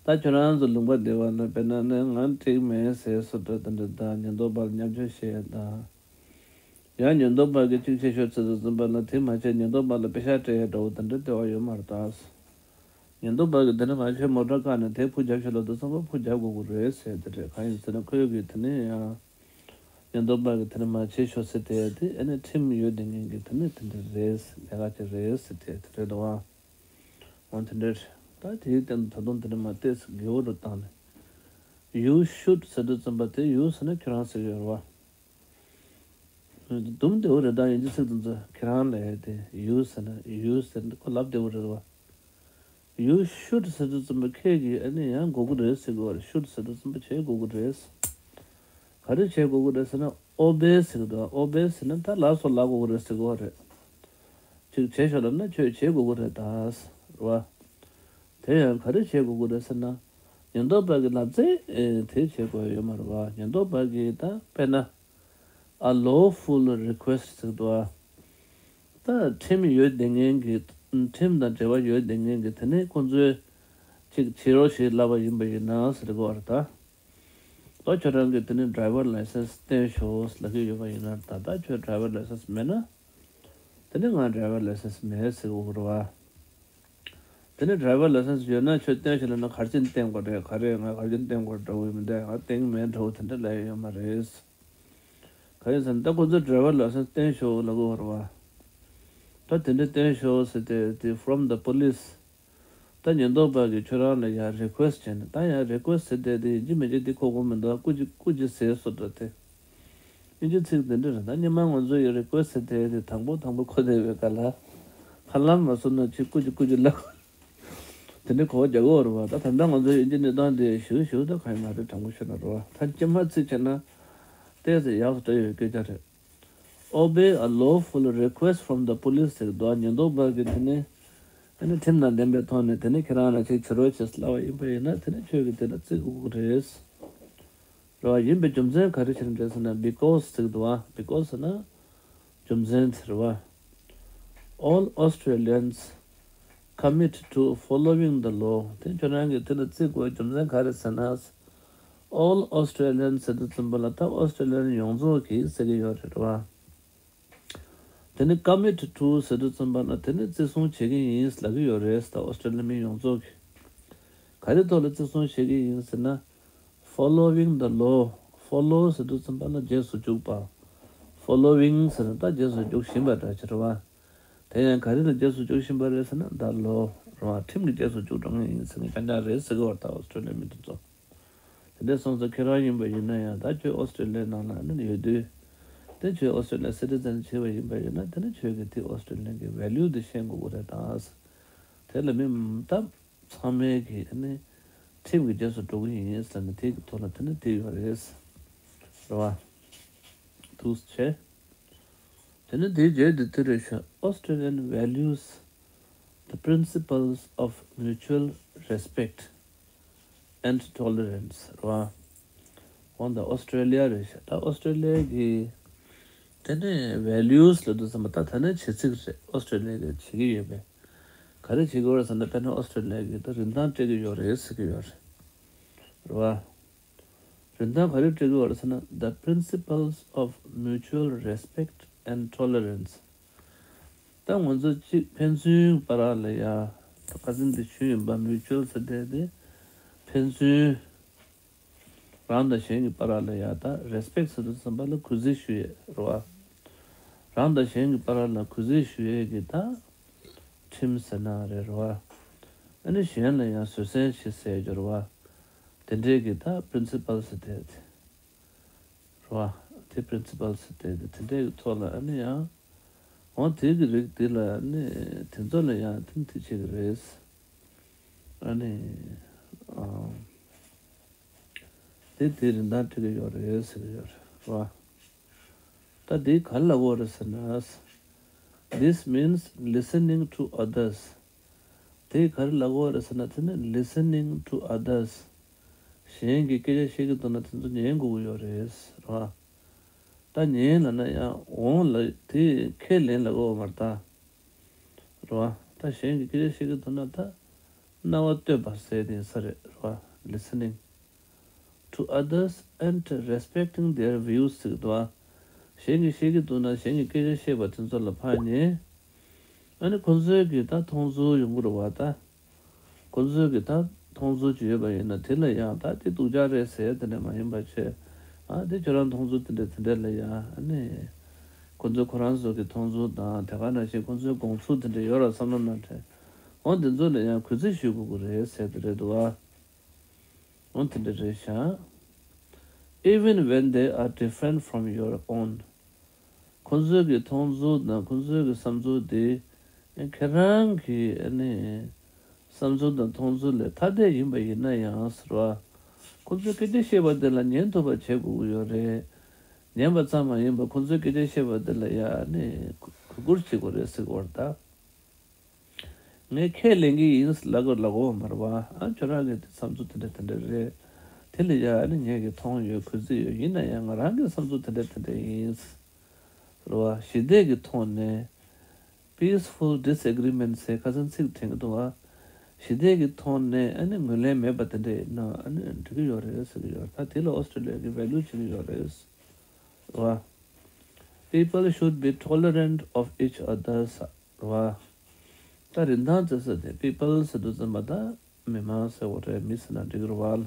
ད་ཁྱོད་རང་ཚོ་ལུང་པ་བདེ་བ་ན་དཔེར་ན་ནི་ང་འགྲིག་མེད་ཟེར་སོ་འདྲ་དེ་འདྲ་དང་ཉེན་རྟོག་པ་ལ་མཉམ་སྤྱོད་བྱེད་ཡ་དང་། ཡང་ཉེན་རྟོག་པ་གིས་གཅིག་བྱེད་ཤོག་ཟེར་དུས་ཙམ་པ་ལ་དེ་མ་བྱས་ཉེན་རྟོག་པ་ལ་པེ་ཤག་སྤྲད་ཡ་འདྲ་བོ་དེ་འདྲ་ལྟེ་བ་ཡོད་མ་རེད་ད། ཉེན་རྟོག་པ་གིས་དེ་འདྲ་མ་བྱས་མོ་ཊ་བཀག་ནས་དེ་ཕུ་རྒྱག་ཤོག་ལབ་དུས་ཙམ་པ་ཕུ་རྒྱག་དགོས་ཀྱི་རེད་ཟེར་དེ་རེད། གང་ཡིན་ཟེར་ན་ཁོས་གིས་དེ་ནས་ཡང་ཉེན་རྟོག་པ་གིས་དེ་འདྲ་མ་བྱེད་ཤོག་ཟེར་དེ་དེ་ཨ་ནི་ཁྲིམས་ཡོད་བསྡད་མཁན་གྱི་དེ་ནི་དེ་འདྲ་རེད། ལས་ཀ་ཅིག་རེད་ཟེར་དེ་དེ་རེད་འདུག་ཨ། འོ་དེ་འདྲ་རེད། ད་དེའི་སྟེང་དུ་ད་དུང་དེ་འདྲ་མ་བལྟས་སུ་དགེ་བོ་རུ་བཏང་ནས། You should ཟེར་དུས་ཙམ་པ་དེ་you ཟེར་ན་ཁྱོད་རང་ཟེར་གྱི་ཡོད་རེད་བ། དུམ་བདེ་བོ་རེད། ད་དབྱིན་ཇི་ཚིག་དེ་ཚོ་ཁྱེད་རང་ལབ་ཡ་དེ་you ཟེར་ན་you ཟེར་ན་ཁོ་ལབ་བདེ་བོ་རེད་བ། You should ཟེར་དུས་ཙམ་པ་ཁྱེད་ཀྱིས་ཨ་ནི་ཡང་དགོས་ཀྱི་རེད་ཟེར་གྱི་ཡོད་རེད། Should ཟེར་དུས་ཙམ་པ་བྱེད་དགོས་ཀྱི་རེད། ག་རེ་བྱེད་དགོས་ཀྱི་རེད་ཟེར་ན་obey ཟེར་གྱི་འདུག obey ཟེར་ན་ད་ལབ་སོ་ལབ་དགོས་ཀྱི་རེད་ཟེར་གྱི་ཡོད་རེད། ཅིག་བྱེད་ཤོག་ལབ་ན་ཁྱོད་བྱེད་དགོས་ཀྱི་རེད་ད། རེད་བ། དེ་ཡང་ག་རེ་བྱེད་དགོས་ཀྱི་རེད་ཟེར་ན། ཉེན་རྟོག་པ་གི་ལབ་ཙེ་དེ་བྱེད་དགོས་ཡོད་མ་རེད་བ། ཉེན་རྟོག་པ་གི་ད་དཔེར་ན། A lawful request ཟེར་འདུག་བ། ད་ཁྲིམས་ཡོད་བསྡད་མཁན་གྱི་ཁྲིམས་དང་འབྲེལ་བ་ཡོད་བསྡད་མཁན་གྱི་དེ་ནས་ཁོང་ཚོས་ཅིག་བྱེད་རོགས་ཞེས་ལབ་པ་ཡིན་པ་ཡིན་ན་ཟེར་གྱི་ཡོད་རེད་ད། ད་ཁྱོད་རང་གིས་དེ་ནས་driver licenceསྟོན་ཤོག་ལབ་ཀྱི་ཡོད་པ་ཡིན་ན། ད་ལྟ་ཁྱོད་driver licenceམེད་ན། དེ་ནས་ང་driver licenceམེད་ཟེར་དགོས་ཀྱི་རེད་བ། དེ་ནས་driver licenceཡོད་ན་ཁྱོད་སྟོན་ཤོག་ལབ་ན་ག་རེ་བྱས་ནས་སྟོན་དགོས་རེད། ག་རེ་ང་ག་རེ་བྱས་ནས་སྟོན་དགོས་འདྲ་བོ་མི་འདུག་ང་སྟོན་གྱི་མེད་འདྲ་བོ་དེ་འདྲ་ལབ་ཡོད་མ་རེད། ག་རེ་ཟེར་ན་ད་ཁོ་ཚོས་driver licenceསྟོན་ཤོག་ལབ་ཀྱི་ཡོད་རེད་བ། ད་དེ་འདྲ་སྟོན་ཤོག་ཟེར་ཏེ་དེ་from the police། ད་ཉེན་རྟོག་པ་གིས་ཁྱོད་རང་ལ་ཡང་requestབྱས་ནས། ད་ཡང་requestཟེར་དེ་དེ་ཡིན་གཅིག་མིན་གཅིག་དེ་གོ་དགོས་མི་འདུག་སྐུ་མཁྱེན་སྐུ་མཁྱེན་ཟེར་སོ་འདྲ་དེ། དབྱིན་ཇི་ཚིག་དེ་འདྲ་རེད། ད་སྔོན་མ་ང་ཚོ་ཡི་requestཟེར་དེ་དེ་དང་པོ་དང་པོ་གོ་བསྡད་པའི་སྐབས་ལ། ཧ་ལམ་མ་སོང་ན་ཅིག་སྐུ་མཁྱེན་སྐུ་མཁྱེན་ལབ། དེ་འདྲའི་གོ་བ་རྒྱག་གི་ཡོད་རེད་བ། ད་ད་ལྟ་ང་ཚོའི་དབྱིན་ཇིའི་གནས་སྟངས་དེ་ཞུ་ཞུ་ད་གང་ཡིན་ང་རེ་དྲང་པོ་ཤོད་ན་རེད་བ། ད་སྤྱི་མ་ཚིག་བྱས་ན་ཏོག་ཙམ་ཡག་ཏུ་འགྲོ་ཡོད་སྐད་ཆ་རེད། Obey a lawful request from the police ཟེར་གྱི་འདུག་ཉེན་རྟོག་པ་གིས་དེ་ནས་ཨ་ནི་ཁྲིམས་དང་ལྡན་པའི་ཐོག་ནས་དེ་ནས་ཁྱེད་རང་ལ་ཅིག་བྱེད་རོགས་བྱེད་ཟེར་ལབ་པ་ཡིན་པ་ཡིན་ན་དེ་ནས་ཁྱོད་ཀྱིས་དེ་ལ་བརྩི་དགོས་ཀྱི་རེད། རེད་བ། ཡིན་པའི་རྒྱུ་མཚན་ག་རེ་བྱས་ནས་རེད་ཟེར་ན། Because ཟེར་གྱི་འདུག་བ། Because ཟེར་ན་རྒྱུ་མཚན་དེ་རེད་བ། All Australians commit to following the law དེ་ཁྱོད་རང་གིས་དེ་ལ་བརྩི་དགོས་རྒྱུ་མཚན་ག་རེ་ཟེར་ན། All Australians ཟེར་དུས་ཙམ་པ་ལ་ད་ཨོ་སི་ཀྲེ་ལི་ཡན་ཡོངས་རྫོགས་ཀྱིས་ཟེར་གྱི་ཡོད་རེད་བ། དེ་ནི་commit to ཟེར་དུས་ཙམ་པ་ན་དེ་ནི་བརྩི་སྲུང་བྱེད་ཀྱི་ཡིན་ལབ་ཀྱི་ཡོད་རེད། ད་ཨོ་སི་ཀྲེ་ལི་ཡ་མི་ཡོངས་རྫོགས་ཀྱིས་ག་རེ་ཐོག་ལ་བརྩི་སྲུང་བྱེད་ཀྱི་ཡིན་ཟེར་ན། Following the law follow ཟེར་དུས་ཙམ་པ་ན་རྗེས་སུ་འཇུག་པ། Following ཟེར་ན་ད་རྗེས་སུ་འཇུག་བཞིན་པ་འདྲ་ཅིག་རེད་བ། དེ་ཡང་ག་རེ་ལ་རྗེས་སུ་འཇུག་བཞིན་པ་རེད་ཟེར་ན་the law རེད་བ། ཁྲིམས་ཀྱི་རྗེས་སུ་འཇུག་འགྲོ་མཁན་ཡིན་ཟེར་མཁན་རྐྱང་རྐྱང་རེད་ཟེར་གྱི་ཡོད་རེད། ད་ཨོ་སི་ཀྲེ་ལི་ཡ་མི་དེ་ཚོ། དེ་འདྲ་སོང་ཙང་ཁྱེད་རང་ཡིན་པ་ཡིན་ན་ཡང་ད་ཁྱོད་ཨོ་སི་ཀྲེ་ལི་ཡའི་ནང་ལ་ཨ་ནི་ཡོད་དུས། དེ་ཁྱོད་ཨོ་སི་ཀྲེ་ལི་ཡ་སི་ཊི་ཛེན་བྱས་པ་ཡིན་པ་ཡིན་ན་དེ་ནི་ཁྱོད་ཀྱིས་དེ་ཨོ་སི་ཀྲེ་ལི་ཡ་གི་ཝེ་ལུ་དེ་ཤེས་དགོས་ཀྱི་རེད་ད། དེ་ལ་མི་ད་ཚང་མས་ཀྱིས་ཨ་ནི་ཁྲིམས་ཀྱི་རྗེས་སུ་འགྲོ་གི་ཡིན་ཟེར་ནས་དེ་གི་ཐོག་ལ་དེ་ནི་དེ་ཡོད་རེད། རེད་བ། འདུག་བྱས། དེ་ནི་དེའི་རྗེས་དེ་དེ་རེད་ཤག Australian values the principles of mutual respect and tolerance རེད་བ། འོ་ད་ཨོ་སི་ཀྲེ་ལི་ཡ་རེད་ཤག་ད་ཨོ་སི་ཀྲེ་ལི་ཡ་གི་དེ་ནས་ཝེ་ལུ་སི་ལབ་དུས་ཙམ་པ་ད་ད་ནས་བྱེད་ཚིག་རེད། ཨོ་སི་ཀྲེ་ལི་ཡ་གི་བྱེད་ཀྱི་ཡོད་པས། ག་རེ་བྱེད་ཀྱི་ཡོད་རེད་ཟེར་ན། དཔེར་ན་ཨོ་སི་ཀྲེ་ལི་ཡ་གི་ད་རིན་ཐང་སྤྲད་ཀྱི་ཡོད་རེད་ཟེར་གྱི་ཡོད་རེད། རེད་བ། རིན་ཐང་ག་རེ་སྤྲད་ཀྱི་ཡོད་རེད་ཟེར་ན། The principles of mutual respect and tolerance ད་ང་ཚོ་གཅིག་ཕན་ཚུན་བར་ལ་ཡ། ད་ཁ་སང་འདི་ཞུས་ཡིན་པ། མིའུ་ཅུ་ཨལ་ཟེར་དེ་དེ་ཕན་ཚུན་རང་དང་གཞན་གྱི་བར་ལ་ཡ་ད་རེ་སི་པེག་ཟེར་དུས་ཙམ་པ་ལ་གུས་བརྩི་ཞུ་ཡས་རེད་བ། རང་དང་གཞན་གྱི་བར་ལ་གུས་བརྩི་ཞུ་ཡས་ཀྱི་ད་ཁྲིམས་ཟེར་ན་རེད་རེད་བ། ཨ་ནི་གཞན་ལ་ཡང་བཟོད་བསྲན་བྱེད་ཟེར་རྒྱུ་རེད་བ། དེ་འདྲས་ཀྱི་ད་པི་རིན་སི་པལ་ཟེར་དེ་དེ། རེད་བ། དེ་པི་རིན་སི་པལ་ཟེར་དེ་དེ་དེ་འདྲའི་ཐོག་ལ་ཨ་ནི་ཡང་། འོ་དེ་གི་རིགས་དེ་ལ་ཨ་ནི་དེ་ཚོ་ལ་ཡང་དེ་དེ་བྱེད་ཀྱི་རེད། ཨ་ནི། ཨ། དེ་དེ་རིན་ཐང་སྤྲད་ཀྱི་ཡོད་རེད་ཟེར་གྱི་ཡོད་རེད་བ། ད་དེ་ག་རེ་ལབ་ཀྱི་ཡོད་རེད་ཟེར་ན། This means listening to others དེ་ག་རེ་ལབ་ཀྱི་ཡོད་རེད་ཟེར་ན། དེ་ནི་listening to others གཞན་གྱིས་སྐད་ཆ་བཤད་ཀྱི་འདུག་ན་དེ་ཚོ་ཉན་དགོས་ཀྱི་ཡོད་རེད་རེད་བ། ད་ཉན་ལབ་ན་ཡང་འོང་ལ་དེ་ཁས་ལེན་ལབ་ཀྱི་ཡོད་མ་རེད་ད། རེད་བ། ད་གཞན་གྱིས་སྐད་ཆ་བཤད་ཀྱི་འདུག་ན་ད་རྣ་བ་གཏོད་པ་ཟེར་དེ་ས་རེད་རེད་བ། Listening to others and respecting their views ཟེར་གྱི་འདུག་བ། གཞན་གྱིས་བཤད་ཀྱི་འདུག་ན་གཞན་གྱིས་སྐད་ཆ་བཤད་པ་དེ་ཚོ་ལ་ཕར་ཉན། ཨ་ནི་ཁོ་ཚོའི་གི་ད་མཐོང་ཚུལ་ཡོང་གི་རེད་བ་ད། ཁོ་ཚོའི་གི་ད་མཐོང་ཚུལ་ཅིག་ཡོད་པ་ཡིན་ན་དེ་ལ་ཡང་ད་དེ་སྡུག་ཅག་རེད་ཟེར་དེ་འདྲ་མ་ཡིན་པ་བྱས། ཨ་དེ་ཁྱོད་རང་མཐོང་ཚུལ་དེ་འདྲ་དེ་འདྲ་ལ་ཡང་ཨ་ནི། ཁོ་ཚོས་ཁོ་རང་ཚོ་གི་མཐོང་ཚུལ་དང་དེ་ག་ནང་བཞིན་ཁོ་ཚོའི་དགོངས་ཚུལ་དེ་འདྲ་ཡོད་ར་བསམ་བློ་གནང་དྲན། འོ་དེ་ཚོ་ལ་ཡང་གུས་བརྩི་ཞུ་དགོས་ཀྱི་རེད་ཟེར་དེ་རེད་འདུག་བ། འོ་དེ་འདྲ་རེད་ཤག Even when they are different from your own ཁོ་ཚོའི་གི་མཐོང་ཚུལ་དང་ཁོ་ཚོའི་གི་བསམ་ཚུལ་དེ་ཁྱེད་རང་གི་ཨ་ནི་བསམ་ཚུལ་དང་མཐོང་ཚུལ་ལས་ཐ་དད་ཡིན་པ་ཡིན་ན་ཡང་ཟེར་བ། ཁོ་ཚོས་སྐད་ཆ་བཤད་པ་དེ་ལ་ཉན་ཐུབ་པ་བྱེད་དགོས་ཀྱི་ཡོད་རེད། ཉན་པ་ཙམ་མ་ཡིན་པར་ཁོ་ཚོའི་སྐད་ཆ་བཤད་པ་དེ་ལ་ཡང་ཨ་ནི་གུས་བཀུར་བྱེད་དགོས་རེད་ཟེར་གྱི་ཡོད་རེད་ད། ངས་ཁས་ལེན་གྱི་ཡིན་ལབ་དགོས་ལབ་དགོས་མ་རེད་བ། ཨ་ཁྱོད་རང་གི་དེ་བསམ་ཚུལ་དེ་འདྲ་དེ་འདྲ་རེད། དེ་ལ་ཡ་ཨ་ནི་ངས་ཀྱི་མཐོང་ཡོད་གུས་བརྩི་ཡོད། ཡིན་ན་ཡང་ང་རང་གི་བསམ་ཚུལ་དེ་འདྲ་དེ་འདྲ་ཡིན། རེད་བ། ཞི་བདེ་གི་ཐོག་ནས་peaceful disagreement ཟེར་ཁ་སང་ཚིག་དྲན་གྱི་འདུག་བ། ཞི་བདེ་གི་ཐོག་ནས་ཨ་ནི་ངོས་ལེན་མེད་པ་དེ་འདྲ་ཡིན་ན་ཨ་ནི་འགྲིག་གི་ཡོད་རེད་ཟེར་གྱི་ཡོད་རེད། ད་དེ་ལ་ཨོ་སི་ཀྲི་ལི་ཡ་གི་ཝེ་ལུ་བྱེད་ཀྱི་ཡོད་རེད། རེད་བ། People should be tolerant of each other ཟེར། རེད་བ། ད་རིན་ཐང་བརྩི་ས་དེ་people ཟེར་དུས་ཙམ་པ་ད་མི་མང་ཟེར་བ་རེད། མི་ཟེར་ན་འགྲིག་གི་རེད་བ།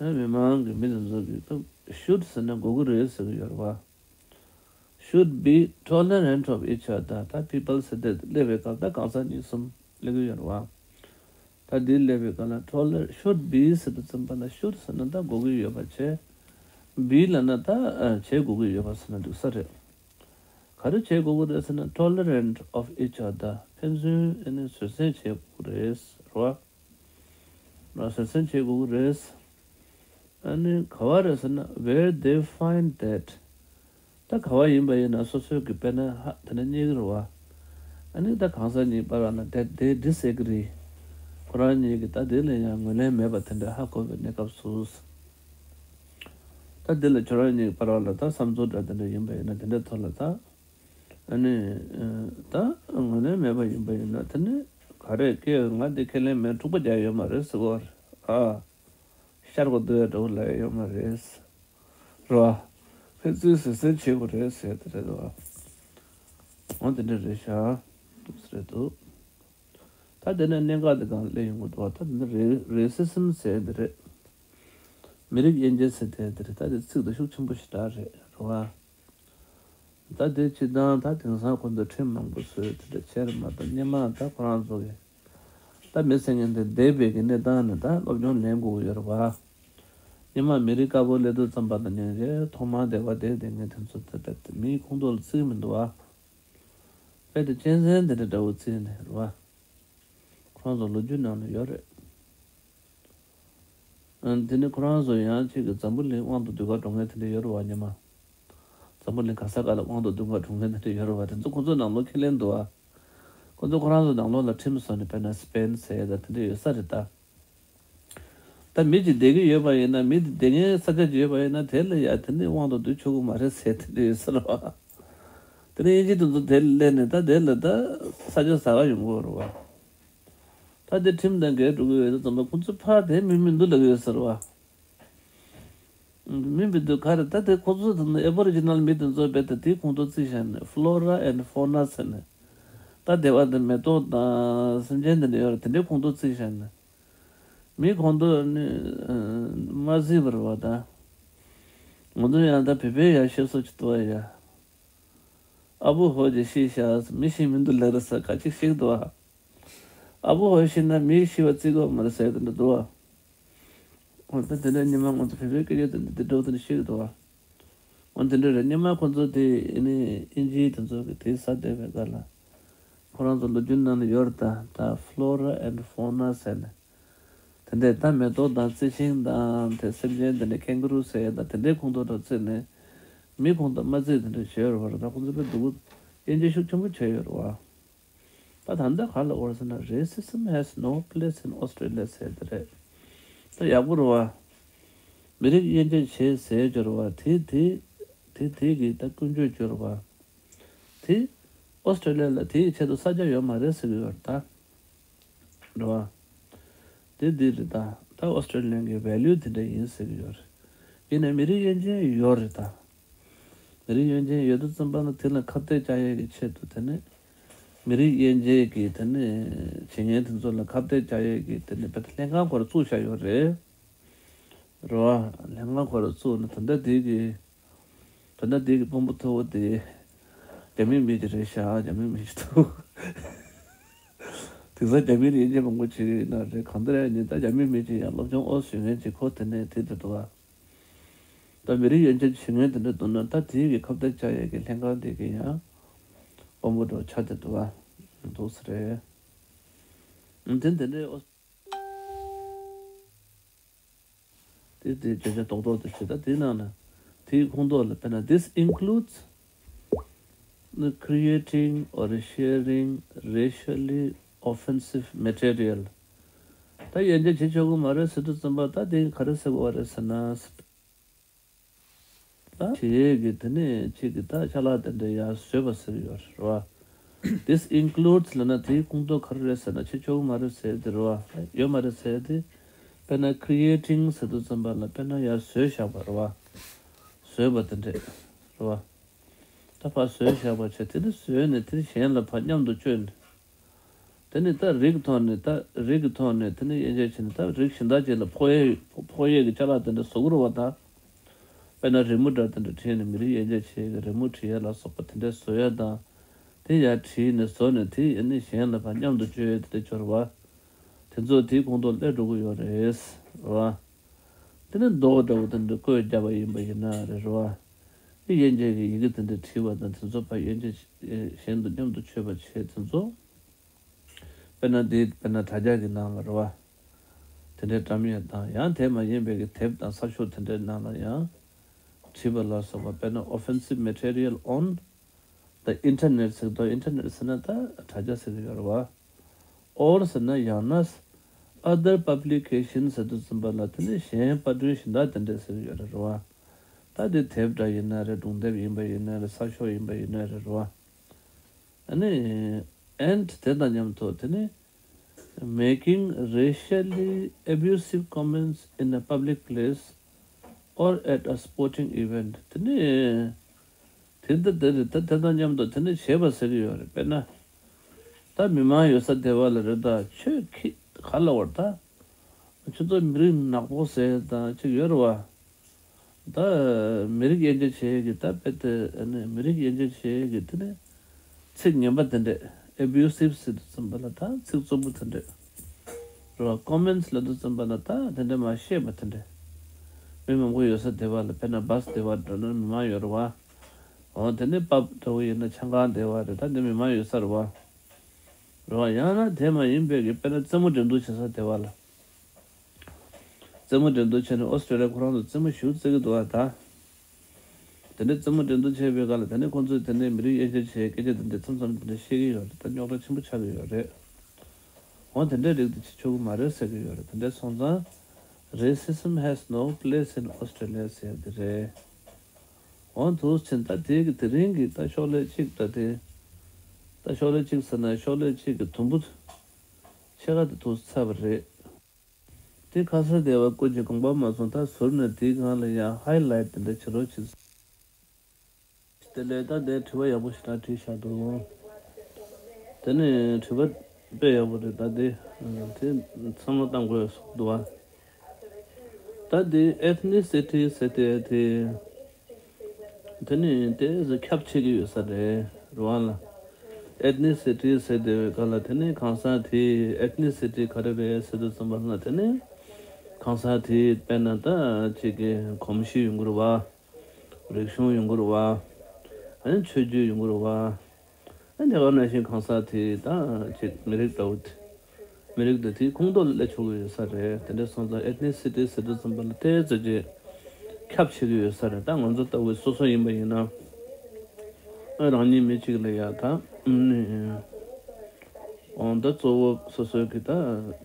ཨ་མི་མང་གི་མི་དེ་ཚོ་གི་ད་should ཟེར་ན་དགོས་ཀྱི་རེད་ཟེར་གྱི་ཡོད་རེད་བ། Should be tolerant of each other ད་people ཟེར་དེ་སླེབས་པའི་སྐབས་ད་གང་ཟག་གཉིས་གསུམ་སླེབས་ཀྱི་ཡོད་རེད་བ། ད་འདི་སླེབས་པའི་སྐབས་ལ་toler- should be ཟེར་དུས་ཙམ་པ་ལ་should ཟེར་ན་ད་དགོས་ཀྱི་ཡོད་པ་བྱས། be ལབ་ན་ད་ཨ་བྱེད་དགོས་ཀྱི་ཡོད་པ་ཟེར་ན་འགྲིག་ས་རེད། ག་རེ་བྱེད་དགོས་ཀྱི་རེད་ཟེར་ན། tolerant of each other། ཕན་ཚུན་ཨ་ནི་བཟོད་བསྲན་བྱེད་དགོས་ཀྱི་རེད། རེད་བ། བཟོད་བསྲན་བྱེད་དགོས་ཀྱི་རེད། ཨ་ནི་ག་བ་རེད་ཟེར་ན། where they find that། ད་ག་བ་ཡིན་པ་ཡིན་ན་སོ་སོའི་གི་དཔེར་ན་ཧ་དེ་ན་རྙེད་ཀྱི་རེད་བ། ཨ་ནི་ད་གང་ཟག་གཉིས་བར་ལ་that they disagree། ཁོ་རང་གཉིས་ཀྱི་ད་དེ་ལ་ཡང་ངོས་ལེན་མེད་པ་དེ་འདྲ་ཧ་གོ་བའི་གནས་སྐབས་སུ། ད་དེ་ལ་ཁྱོད་རང་གཉིས་བར་ལ་ད་བསམ་ཚུལ་འདྲ་དེ་འདྲ་ཡིན་པ་ཡིན་ན། དེ་འདྲའི་ཐོག་ལ་ད་ཨ་ནི་ད་ངོས་ལེན་མེད་པ་ཡིན་པ་ཡིན་ན། དེ་ནི་ག་རེ་སྐད། ང་འདི་ཁས་ལེན་མེད། འཁྲུག་པ་རྒྱག་ཡོད་མ་རེད་ཟེར་བ་རེད། ཨ། ཤར་གོ་འདུག་ཡ་འདྲ་བོ་ལབ་ཡ་ཡོད་མ་རེད། རེད་བ། ཕན་ཚུན་བཟོད་བསྲན་བྱེད་དགོས་རེད་ཟེར་དེ་རེད་བ། འོ་དེ་འདྲ་རེད་ཤག་འདུག་སེ་རེད་འདུག་ད་དེ་ནས་གནད་འགག་དེ་གང་སླེབས་ཡོང་གི་འདུག་བ། ད་དེ་ནས་racism ཟེར་དེ་རེད། མི་རིགས་དབྱེ་འབྱེད་ཟེར་དེ་དེ་རེད། ད་དེ་ཚིག་དེ་ཤུགས་ཆེན་པོ་ཞེ་དྲག་རེད། རེད་བ། ད་དེ་སྤྱིར་བཏང་ད་དེང་སང་ཁོ་ཚོ་ཁྲིམས་མང་པོ་བཟོས་དེ་འདྲ་བྱས་རེད་མ་གཏོགས། སྔོན་མ་ད་ཁོ་རང་ཚོ་གི་ད་མི་ཟེར་མཁན་དེ་འདས་པའི་གི་གནས་སྟངས་ནས་ད་སློབ་སྦྱོང་ལེན་དགོས་ཀྱི་ཡོད་རེད་བ། སྔོན་མ་མི་རིགས་དཀར་པོ་སླེབས་དུས་ཙམ་པ་ལ་ཉན་རེད། ཐོག་མར་སྡེ་པ་དེ་དེ་ངས་དེ་ཚོ་ད་ད་མིའི་ཁོངས་གཏོགས་ལ་བརྩི་གི་མི་འདུག་བ། དཔེ་དེ་གཅན་གཟན་དེ་འདྲ་འདྲ་བོ་བརྩིས་ནས་རེད་བ། ཁོ་རང་ཚོ་ལོ་རྒྱུས་ནང་ལ་ཡོད་རེད། ཨ། དེ་ནི་ཁོ་རང་ཚོ་ཡང་གཅིག་གི་འཛམ་བུ་གླིང་དབང་དུ་བསྡུ་ག་འགྲོ་མཁན་དེ་འདྲ་ཡོད་རེད་བ། སྔོན་མ། འཛམ་བུ་གླིང་ག་ས་ག་ལ་དབང་དུ་བསྡུ་ག་འགྲོ་མཁན་དེ་འདྲ་ཡོད་རེད་བ། དེ་ཚོ་ཁོ་ཚོ་ནང་ལོགས་ཁས་ལེན་འདུག་བ། ཁོ་ཚོ་ཁོ་རང་ཚོ་ནང་ལོགས་ལ་ཁྲིམས་བཟོས་ནས། དཔེར་ན་སི་པེན་ཟེར་ཡ་ད་དེ་འདྲ་ཡོད་ས་རེད་ད། ད་མི་གཅིག་བསྡད་ཀྱི་ཡོད་པ་ཡིན་ན། མི་དེ་བསྡད་མཁན་ས་ཆ་ཅིག་ཡོད་པ་ཡིན་ན། དེ་ལ་ཡ་དེ་ནི་དབང་དུ་བསྡུ་ཆོག་གི་མ་རེད་ཟེར་དེ་འདྲ་ཡོད་ས་རེད་བ། དེ་ནི་དབྱིན་ཇི་དེ་ཚོ་དེ་ལ་སླེབས་ནས་ད་དེ་ལ་ད་ས་ཆ་ཟ་ག་ཡོང་གི་ཡོད་རེད་བ། ད་དེ་ཁྲིམས་དང་འགལ་འགྲོ་གི་ཡོད་དུས་ཙམ་པ་ཁོ་ཚོས་ཕར་དེ་མི་མི་འདུག་ལབ་ཀྱི་ཡོད་ས་རེད་བ། མི་མི་འདུག་ག་རེ། ད་དེ་ཁོ་ཚོ་དང་ཨེ་བོ་རི་ཇི་ནལ་མི་དེ་ཚོ་རྦད་དེ་དེའི་ཁོངས་གཏོགས་བརྩིས་བཞག་ནས། Flora and Fauna ཟེར་ནས། ད་སྡེ་པ་དེ་མེ་ཏོག་དང་སེམས་ཅན་དེ་འདྲ་ཡོད་རེད། དེ་འདྲའི་ཁོངས་གཏོགས་བརྩིས་བཞག་ནས། མིའི་ཁོངས་གཏོགས་ནི་མ་བརྩིས་པ་རེད་བ་ད། ང་ཚོ་ཡང་ད་བོད་པའི་ཡ་བཤད་སྲོལ་ཅིག་འདུག་བ་ཡ། ཨ་བུ་ཧོ་ཅིག་ཤི་ཤག་མི་ཤི་མི་འདུག་ལབ་རེད་ཟེར་ཁ་ཅིག་ཤི་གི་འདུག་བ། ཨ་བུ་ཧོ་ཤི་ན་མི་ཤི་བ་བརྩི་དགོས་མ་རེད་ཟེར་དེ་འདྲ་འདུག་བ། འོ་ད་དེ་འདྲ་སྔོན་མ་ང་ཚོ་བོད་པའི་སྐད་ཆ་དེ་འདྲ་དེ་འདྲ་བོ་དེ་འདྲ་བཤད་ཀྱི་འདུག་བ། འོ་དེ་འདྲ་རེད། སྔོན་མ་ཁོ་ཚོ་དེ་ཨ་ནི་དབྱིན་ཇིའི་དེ་ཚོ་གི་དེ་ས་བསྡད་པའི་སྐབས་ལ། ཁོ་རང་ཚོ་ལོ་རྒྱུས་ནང་ལ་ཡོད་རེད་ད། ད་Flora and Fauna ཟེར་ནས། དེ་འདྲའི་ད་མེ་ཏོག་དང་རྩི་ཤིང་དང་དེ་སེམས་ཅན་དེ་འདྲ་ཁེང་གུ་རུ་ཟེར་ཡ་ད་དེ་འདྲའི་ཁོངས་གཏོགས་འདྲ་བརྩིས་ནས། མི་ཁོངས་གཏོགས་མ་བརྩིས་དེ་འདྲ་བྱས་ཡོད་རེད་བ། ད་ཁོ་ཚོ་དཔེ་སྡུག་པོ་དབྱེ་འབྱེད་ཤུགས་ཆེན་པོ་བྱས་ཡོད་རེད་བ། ད་ད་ལྟ་ག་ལ་འོར་ཟེར་ན། Racism has no place in Australia ཟེར་དེ་རེད། ད་ཡག་པོ་རེད་བ། མི་རིགས་དབྱེ་འབྱེད་བྱེད་ཟེར་གྱི་རེད་བ། དེ་དེ་དེ་དེ་གི་ད་ཀུན་སྤྱོད་ཀྱི་རེད་བ། དེ་ཨོ་སི་ཀྲོ་ལི་ཡ་ལ་དེའི་ཆེད་དུ་ས་ཆ་ཡོད་མ་རེད་ཟེར་གྱི་ཡོད་རེད་ད། རེད་བ། དེ་འདི་རེད་ད། ད་ཨོ་སི་ཀྲོ་ལི་ཡ་གི་ཝེ་ལུ་དེ་འདྲ་ཡིན་ཟེར་གྱི་ཡོད་རེད། ཡིན་ནའི་མི་རིགས་དབྱེ་འབྱེད་ཡོད་རེད་ད། མི་རིགས་དབྱེ་འབྱེད་ཡོད་དུས་ཙམ་པ་ལ་དེ་ལ་ཁ་གཏད་བཅག་ཡས་ཀྱི་ཆེད་དུ། དེ་ནི་མི་རིགས་དབྱེ་འབྱེད་ཀྱི་དེ་ནི་བྱེད་མཁན་དེ་ཚོ་ལ་ཁ་གཏད་བཅག་ཡས་ཀྱི་དེ་ནི་བོད་ལྷན་ཁང་ཁོ་རང་བཙུགས་བཞག་ཡོད་རེད། རེད་བ། ལྷན་ཁང་ཁོ་རང་བཙུགས་ནས། ད་ལྟ་དེ་གི་ད་ལྟ་དེ་གི་དཔོན་པོ་མཐོ་བོ་དེ་རྒྱ་མི་མི་ཅིག་རེད་ཤག་རྒྱ་མི་མི་ཅིག་འདུག་དེང་སང་རྒྱ་མིའི་དབྱེ་འབྱེད་མང་པོ་བྱེད་ཀྱི་ཡོད་ན་རེད། གང་ལྟར་ཡང་ཉིན་ལྟར་རྒྱ་མི་མི་ཅིག་ཡང་སློབ་སྦྱོང་ཨོ་ཞུ་མཁན་ཅིག་ཁོ་དེ་ནས་དེ་འདྲ་འདུག་ག་ད་མི་རིགས་དབྱེ་འབྱེད་བྱེད་མཁན་དེ་འདྲ་འདུག་ན། ད་དེའི་གི་ཁ་གཏད་བཅག་ཡས་ཀྱི་ལྷན་ཁང་དེ་གི་ཡང་དཔོན་པོ་འདྲ་ཆགས་བསྡད་འདུག་ག་འདུག་སེ་རེད། ཨ། དེ་འདི་འདྲའི་ཨོ། དེ་དེ་བརྗོད་བྱ་རྡོག་རྡོག་དེ་བྱེད། ད་དེའི་ནང་ན་དེའི་ཁོངས་གཏོགས་ལ། དཔེར་ན། This includes the creating or sharing racially offensive material. ད་དབྱེ་འབྱེད་བྱེད་ཆོག་གི་མ་རེད་ཟེར་དུས་ཙམ་པ། ད་དེ་ག་རེ་ཟེར་དགོས་པ་རེད་ཟེར་ན། ད་བྱེད་ཡས་ཀྱི་དེ་ནས་གཅིག་གི་ད་ཅ་ལག་དེ་འདྲ་ཡར་བཟོས་པ་ཟེར་གྱི་ཡོད་རེད་བ། This includes ལབ་ན་དེའི་ཁོངས་གཏོགས་ག་རེ་རེད་ཟེར་ན། བྱེད་ཆོག་གི་མ་རེད་ཟེར་དེ་རེད་བ། ཡོད་མ་རེད་ཟེར་དེ། དཔེར་ན་creating ཟེར་དུས་ཙམ་པ་ལ། དཔེར་ན་ཡར་བཟོས་བཞག་པ་རེད་བ། བཟོས་པ་དེ་འདྲས་རེད་བ། ད་ཕར་བཟོས་བཞག་པ་བྱས། དེ་ནི་བཟོས་ནས་དེ་གཞན་ལ་ཕར་མཉམ་དུ་སྤྱོད་ནས། དེ་ནི་ད་རིགས་ཐོག་ནས། ད་རིགས་ཀྱི་ཐོག་ནས་དེ་ནི་དབྱེ་འབྱེད་བྱས་ནས། ད་རིགས་གཞན་དག་ཅིག་ལ་ཕོག་ཡས་ཕོག་ཡས་ཀྱི་ཅ་ལག་དེ་འདྲ་བཟོ་གི་རེད་བ་ད། དཔེར་ན་རི་མོ་འདྲ་དེ་འདྲ་བྲིས་ནས། མི་རིགས་དབྱེ་འབྱེད་བྱེད་ཀྱི་རི་མོ་བྲིས་ཡས་ལ་སོགས་པ་དེ་འདྲ་བཟོ་ཡས་དང་། དེ་ཡར་བྲིས་ནས་བཟོ་ནས་དེ་ཨ་ནི་གཞན་ལ་ཕར་མཉམ་དུ་སྤྱོད་ཡས་དེ་འདྲ་སྦྱོར་བ། དེ་ཚོ་དེའི་ཁོངས་གཏོགས་སླེབས་འགྲོ་གི་ཡོད་རེད་བ། དེ་ནི་མདོག་འདྲ་བོ་དེ་འདྲ་བཀོད་བརྒྱབ་པ་ཡིན་པ་ཡིན་ན་རེད་བ། དབྱེ་འབྱེད་ཀྱི་ཡི་གེ་དེ་འདྲ་བྲིས་པ་དང་། དེ་ཚོ་ཕར་དབྱེ་འབྱེད་གཞན་དུ་མཉམ་དུ་ཆོད་པ་བྱས། དེ་ཚོ་དཔེར་ན་འདི་དཔེར་ན་དྲ་རྒྱ་གི་ནང་ལ་རེད་བ། དེ་འདྲའི་བཀྲམ་ཡས་དང་། ཡང་དེ་མ་ཡིན་པའི་གི་དེབ་དང་གསར་ཤོག་དེ་འདྲའི་ནང་ལ་ཡང་བྲིས་པ་ལ་སོགས་པ། དཔེར་ན་offensive material on the internet ཟེར་དུས། ཨིན་ཊར་ནེཊ་ཟེར་ན་ད་དྲ་རྒྱ་ཟེར་གྱི་ཡོད་རེད་བ། or ཟེར་ན་ཡང་ན་other publication ཟེར་དུས་ཙམ་པ་ལ་དེ་ནི་གཞན་པར་སྐྲུན་གཞན་དག་དེ་འདྲ་ཟེར་གྱི་ཡོད་རེད་བ། ད་དེ་དེབ་འདྲ་ཡིན་ན་རེད། སྒྲུང་དེབ་ཡིན་པ་ཡིན་ན་རེད། གསར་ཤོག་ཡིན་པ་ཡིན་ན་རེད་བ། ཨ་ནི་and དེ་དང་མཉམ་དུ་དེ་ནི་making racially abusive comments in a public place or at a sporting event དེ་ནི། དེ་འདི་དེ་རེད། ད་དེ་དང་མཉམ་དུ་དེ་འདྲ་བྱས་པ་ཟེར་གྱི་ཡོད་རེད། དཔེར་ན། ད་མི་མང་ཡོད་ས་དེ་བ་ལ་རེད། ད་ཆོས་ཁྱི་ག་ལ་བར་ད། ཁྱོད་ཚོ་མི་རིགས་ནག་པོ་ཟེར་དང་ཅིག་ཡོད་རེད་བ། ད་མི་རིགས་དབྱེ་འབྱེད་བྱེད་ཀྱི་ད་དཔེ་དེ་ནི་མི་རིགས་དབྱེ་འབྱེད་བྱེད་ཀྱི་དེ་ནི། ཚིག་ངན་པ་དེ་འདྲས། abusive ཟེར་དུས་ཙམ་པ་ལ་ད་ཚིག་རྩུབ་པོ་དེ་འདྲས་རེད་བ། comments ལབ་དུས་ཙམ་པ་ལ་ད་དེ་འདྲས་མ་བཤད་པ་དེ་འདྲས། མི་མང་པོ་ཡོད་ས་སྡེ་བ་ལ། དཔེར་ན་བྷ་སི་སྡེ་བ་འདྲ་ན་མི་མང་ཡོད་རེད་བ། འོ་དེ་ནས་པབ་འདྲ་བོ་ཡིན་ན་ཆང་ཁང་སྡེ་བ་རེད། ད་འདི་མི་མང་ཡོད་ས་རེད་བ། རེད་བ། ཡང་ན་དེ་མ་ཡིན་པའི་གི་དཔེར་ན་རྩེད་མོ་འགྲན་བསྡུར་བྱེད་ས་སྡེ་བ་ལ། རྩེད་མོ་འགྲན་བསྡུར་བྱས་ནས་ཨོ་སི་ཀྲོ་ལི་ཡ་ཁོ་རང་ཚོ་རྩེད་མོ་ཞེ་པོ་རྩེ་གི་འདུག་བ་ད། དེ་འདྲའི་རྩེད་མོ་འགྲན་བསྡུར་བྱས་པའི་སྐབས་ལ་དེ་ནས་ཁོང་ཚོས་དེ་ནས་མི་རིགས་དབྱེ་འབྱེད་བྱས་སྐད་ཆ་དེ་འདྲ་མཚམས་མཚམས་དེ་འདྲ་བཤད་ཀྱི་ཡོད་རེད། ད་རྙོག་དྲ་ཆེན་པོ་ཆགས་ཀྱི་ཡོད་རེད། འོ་དེ་འདྲའི་རིགས་དེ་བྱེད་ཆོག་གི་མ་རེད་ཟེར་གྱི་ཡོད་རེད། དེ་འདྲ་སོང་ཙང་racism has no place in Australia ཟེར་དེ་རེད། འོ་འདུག་ཕྱིན། ད་དེ་གི་དེ་རིང་གི་ད་ཤོག་ལྷེ་གཅིག་ད་དེ། ད་ཤོག་ལྷེ་གཅིག་ཟེར་ན་ཤོག་ལྷེ་གཅིག་གི་དུམ་བུ་ཕྱེད་ཀ་དེ་འདུག་ཚར་བ་རེད། དེ་ཁ་ས་སྡེ་བ་ཀུན་གྱི་དགོངས་པ་མ་ཚོམས། ད་ཟུར་ནས་དེའི་སྒང་ལ་ཡང་highlight དེ་འདྲ་བྱེད་རོགས་གྱིས། དེ་ལས་ད་དེ་དྲི་བ་ཡག་པོ་ཞེ་དྲག་དྲིས་བཞག་འདུག་དེ་ནས་དྲི་བ་དཔེ་ཡག་པོ་རེད། ད་དེ་དེ་བསམ་བློ་བཏང་དགོས་འདུག་བ། ད་དེ་ethnicity ཟེར་དེ་དེ། དེ་ནི་དེ་ཚོ་ཁྱབ་ཆེ་གི་ཡོད་ས་རེད། རེད་བ་ལ། ethnicity ཟེར་དེ་བའི་སྐབས་ལ་དེ་ནི་གང་ཟག་དེའི་ethnicity ག་རེ་རེད་ཟེར་དུས་ཙམ་པ་ལ་དེ་ནི་གང་ཟག་དེའི་དཔེར་ན་ད་ཅིག་གི་གོམས་གཤིས་ཡོང་གི་རེད་བ། རིག་གཞུང་ཡོང་གི་རེད་བ། ཨ་ནི་ཆོས་བརྒྱུད་ཡོང་གི་རེད་བ། ཨ་ནི་དེ་ག་ནང་བཞིན་གང་ཟག་དེ་ད་ཅིག་མི་རིགས་ལྟ་བུ་དེ། མི་རིགས་དེ་དེའི་ཁོངས་གཏོགས་ལ་སླེབས་ཆོག་གི་ཡོད་ས་རེད། དེ་འདྲ་སོང་ཙང་ethnicity ཟེར་དུས་ཙམ་པ་ལ་དེ་ཙམ་ཅིག་ཁྱབ་ཆེ་གི་ཡོད་ས་རེད། ད་ང་ཚོ་ལྟ་བུ་སོ་སོ་ཡིན་པ་ཡིན་ན། ཨ་རང་ཉིད་མི་གཅིག་ལ་ཡ་ད་ཨ་ནི་འོ་ད་གཙོ་བོ་སོ་སོའི་གི་ད་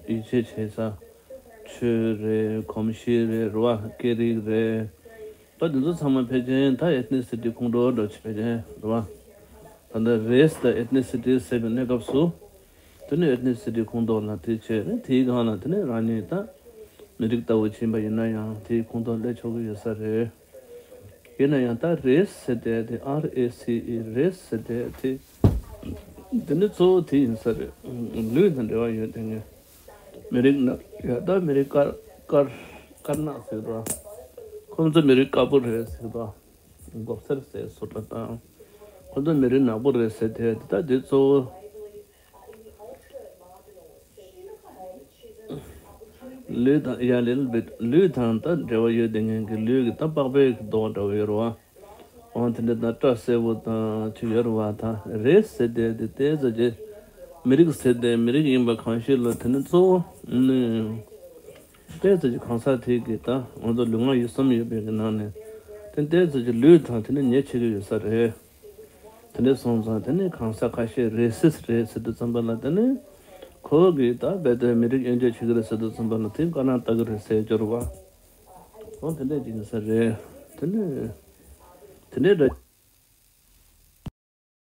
ཡིད་ཆེས་བྱེད་ས་ཆོས་རེད། གོམས་གཤིས་རེད། རེད་བ། སྐད་རིགས་རེད། ད་འདི་ཚོ་ཚང་མ་ཕལ་ཆེར་ད་ethnicity ཁོངས་གཏོགས་འདྲ་ཆེ་ཕལ་ཆེར་རེད་བ། ད་ལྟ་race དང་ethnicity ཟེར་བའི་གནས་སྐབས་སུ། དེ་ནི་ethnicity ཁོངས་གཏོགས་ལ་དེ་བྱས་ནས་དེའི་སྒང་ལ་དེ་ནི་རང་ཉིད་ད་མི་རིགས་ལྟ་བུ་ཕྱིན་པ་ཡིན་ན་ཡང་དེའི་ཁོངས་གཏོགས་སླེབས་ཆོག་གི་ཡོད་ས་རེད། ཡིན་ན་ཡང་ད་race ཟེར་དེ་དེ་R A C E race ཟེར་དེ་དེ་དེ་ནི་གཙོ་བོ་དེ་ཡིན་ས་རེད། ལུས་དང་འབྲེལ་བ་ཡོད་དེ་ངས། མི་རིགས་ན་ཡ་ད་མི་རིགས་དཀར་དཀར་དཀར་ནག་ཟེར་བ། ཁོང་ཚོ་མི་རིགས་དཀར་པོ་རེད་ཟེར་བ། མགོ་སེར་ཟེར་བཟོ་འདྲ་དང་། ཁོང་ཚོ་མི་རིགས་ནག་པོ་རེད་ཟེར་དེ་ད་དེ་གཙོ་བོ། ལུས་དང་ཡ་little bit ལུས་དང་ད་འབྲེལ་བ་ཡོད་དེ་ངན་གྱི་ལུས་ཀྱི་ད་པགས་པའི་མདོག་འདྲ་བོ་ཡོད་རེད་བ། འོ་དེ་འདྲ་ད་སྐྲ་སེར་པོ་དང་ཅིག་ཡོད་རེད་བ། ད་race ཟེར་དེ་དེ་ལྟའི་ཟ་རྒྱུ་མི་རིགས་ཟེར་དེ་མི་རིགས་ཡིན་པ་གང་ཞིག་ལ་དེ་ནི་གཙོ་བོ་ནི། ཏོག་ཙམ་གྱི་གང་ཟག་དེ་གི་ད་ང་ཚོ་ལུས་ངག་ཡིད་གསུམ་ཡོད་པའི་གི་ནང་ནས་དེ་ཏོག་ཙམ་གྱི་ལུས་དང་དེ་ནི་ཉེ་ཆེ་གི་ཡོད་ས་རེད། དེ་འདྲ་སོང་ཙང་དེ་ནི་གང་ཟག་ཁ་ཤས་racist རེད་ཟེར་དུས་ཙམ་པ་ལ་དེ་ནི་ཁོ་གི་ད་རྦད་དེ་མི་རིགས་དབྱེ་འབྱེད་བྱེད་ཀྱི་རེད་ཟེར་དུས་ཙམ་པ་ལ་དེ་དཀར་ནག་ལྟ་གི་རེད་ཟེར་སྦྱོར་བ། འོ་དེ་འདྲ་ཅིག་ཡིན་ས་རེད། དེ་ནི་དེ་འདྲའི་འདྲ།